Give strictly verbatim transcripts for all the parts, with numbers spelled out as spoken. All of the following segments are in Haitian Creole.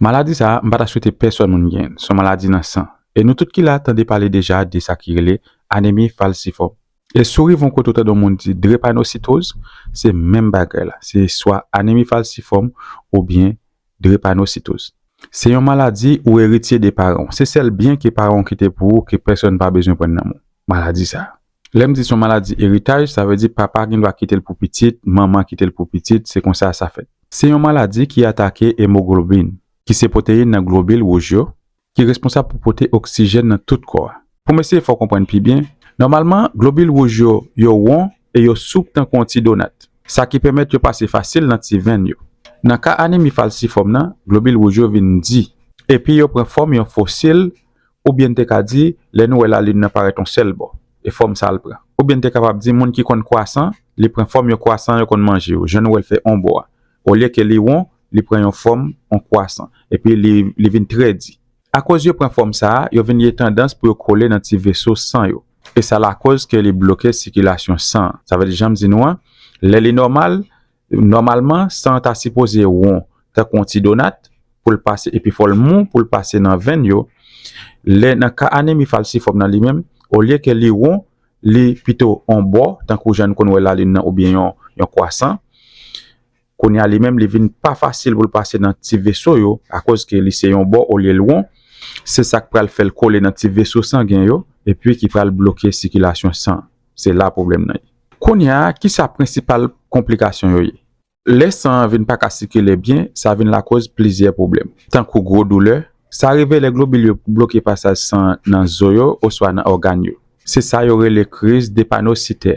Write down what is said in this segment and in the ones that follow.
Maladi sa a, m pa ta swete pèsòn moun genyen l. Se yon maladi nan san. E nou tout ki la tande pale deja de sa ki rele anemi falsifòm. E si w rive yon kote w tande yon moun di drepanositoz, se menm bagay la. Se swa anemi falsifòm oubyen drepanositoz. Se yon maladi ou eritye de paran w. Se sèl byen ke paran w kite pou ou ke pèsòn pa bezwen pran nan men w. Maladi sa a. Lè m di se yon maladi eritaj, sa vle di papa gen dwa kite l pou pitit, manman kite l pou pitit, se konsa sa fèt. Se yon maladi ki atake emoglobin, ki se pwoteyin nan globil wouj yo, ki responsab pou pote oksijèn nan tout kò a. Pou m eseye fè w konprann pi byen, nòmalman, globil wouj yo, yo won e yo soup tankou yon ti donat, sa ki pèmèt yo pase fasil nan ti venn yo. Nan ka anemi falsifòm nan, globil wouj yo vin di, epi yo pran fòm yon fosil, oubyen n te ka di, lè nou wè lalin nan parèt yon sèl bò, e fòm sa a l pran. Oubyen n te kapab di, moun ki konn kwasan, li pran fòm yon kwasan yo konn manje yo, jan nou wè l fè yon bò a. Olye ke li won, li pran yon fòm yon kwasan, epi li, li vin trè di. Akoz yo pran fòm sa a, yo vin gen tandans pou yo kole nan ti veso san yo. E sa lakòz ke li bloke sikilasyon san an. Sa vle di, jan m di nou an, lè li nòmal, nòmalman, san an ta sipoze won, tankou yon ti donat, pou l pase, epi fò l mou pou l pase nan venn yo. Lè nan ka anemi falsifòm nan li menm, olye ke li won, li pito yon bò, tankou jan n konn wè lalin nan oubyen yon, yon kwasan. Kounye a li menm, li vin pa fasil pou l pase nan ti veso yo, akoz ke li se yon bò olye l won. Se sa k pral fè l kole nan ti veso sangen yo, epi ki pral bloke sikilasyon san. Se la pwoblèm nan ye. Kounye a, ki sa prensipal konplikasyon yo ye? Lè san an vin pa ka sikile byen, sa vin lakòz plizyè pwoblèm, tankou gwo doulè. Sa rive lè globil yo bloke pasaj san an nan zo yo oswa nan ògàn yo. Se sa yo rele kriz depanositè.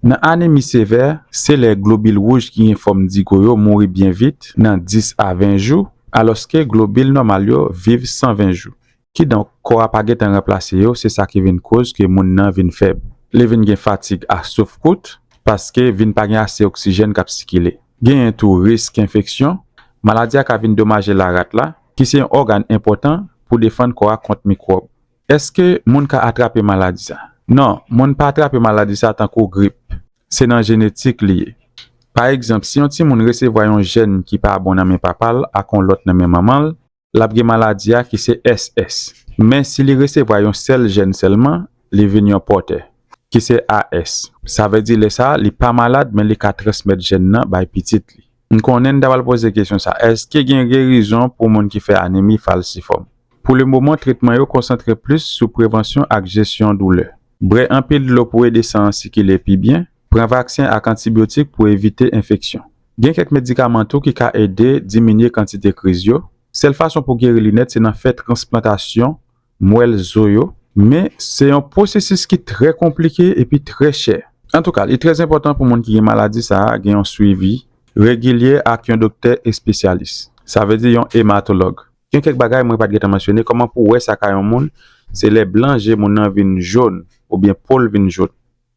Nan anemi sevè, se lè globil wouj ki gen fòm digo yo mouri byen vit, nan dis a ven jou, alòske globil nòmal yo viv san ven jou. Kidonk, kò a pa gentan ranplase yo, se sa ki vin koz ke moun nan vin fèb. Li vin gen fatig a souf kout, paske vin pa gen ase oksijèn k ap sikile. Genyen tou risk enfeksyon. Maladi a ka vin domaje larat la, ki se yon ògàn enpòtan pou defann kò a kont mikwòb. Èske moun ka atrape maladi sa? Non, moun pa atrape maladi sa tankou grip. Se nan jenetik li ye. Pa egzanp, si yon timoun resevwa yon jèn ki pa bon nan men papa l ak yon lòt nan men manman l, l ap gen maladi a ki se S S. Men si li resevwa yon sèl jèn sèlman, li vin yon pòtè, ki se A S. Sa vle di lè sa a, li pa malad, men li ka transmèt jèn nan bay pitit li. M konnen n ta pral poze kesyon sa, èske gen gerizon pou moun ki fè anemi falsifòm? Pou lemoman, tretman yo konsantre plis sou prevansyon ak jesyon doulè. Bwè anpil dlo pou ede san an sikile pi byen, pran vaksen ak antibyotik pou evite enfeksyon. Gen kèk medikaman tou ki ka ede diminye kantite kriz yo. Sèl fason pou geri li nèt se nan fè transplantasyon mwèl zo yo, men se yon pwosesis ki trè konplike epi trè chè. Antouka, li trè enpòtan pou moun ki gen maladi sa a gen yon swivi regilye ak yon doktè espesyalis. Sa vle di yon ematològ. Gen kèk bagay mwen pa t gentan mansyone, kòman pou w wè sa ka yon moun, se lè blan je moun nan vin jòn oubyen po l vin jòn.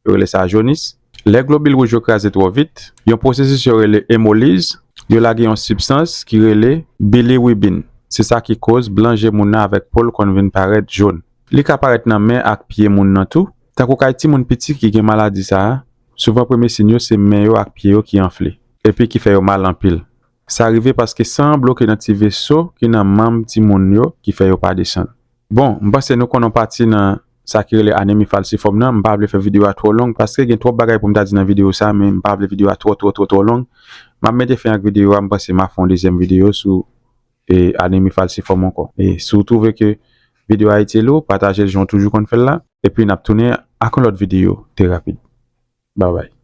Yo rele sa jonis. Lè globil wouj yo kraze twò vit, yon pwosesis yo rele emoliz, yo lage yon sibstans ki rele biliwibin. Se sa ki koz blan je moun nan avèk po l konn vin parèt jòn. Li ka parèt nan men ak pye moun nan tou. Tankou kay timoun piti ki gen maladi sa a, souvan premye siy yo se men yo ak pye yo ki anfle, epi ki fè yo mal anpil. Sa rive paske san an bloke nan ti veso ki nan manm timoun yo ki fè yo pa desann. Bon, m panse nou konn yon pati nan sa ki rele anemi falsifòm nan. M pa vle fè videyo a twò long paske gen twòp bagay pou m ta di nan videyo sa, men m pa vle videyo a twò, twò, twò, twò long. M ap mete fen ak videyo a, m panse m a fè yon dezyèm videyo sou, e, anemi falsifòm ankò. E si w twouve ke videyo a itil ou, pataje l jan w toujou konn fè l la, epi n ap tounen ak yon lòt videyo trè rapid. Babay.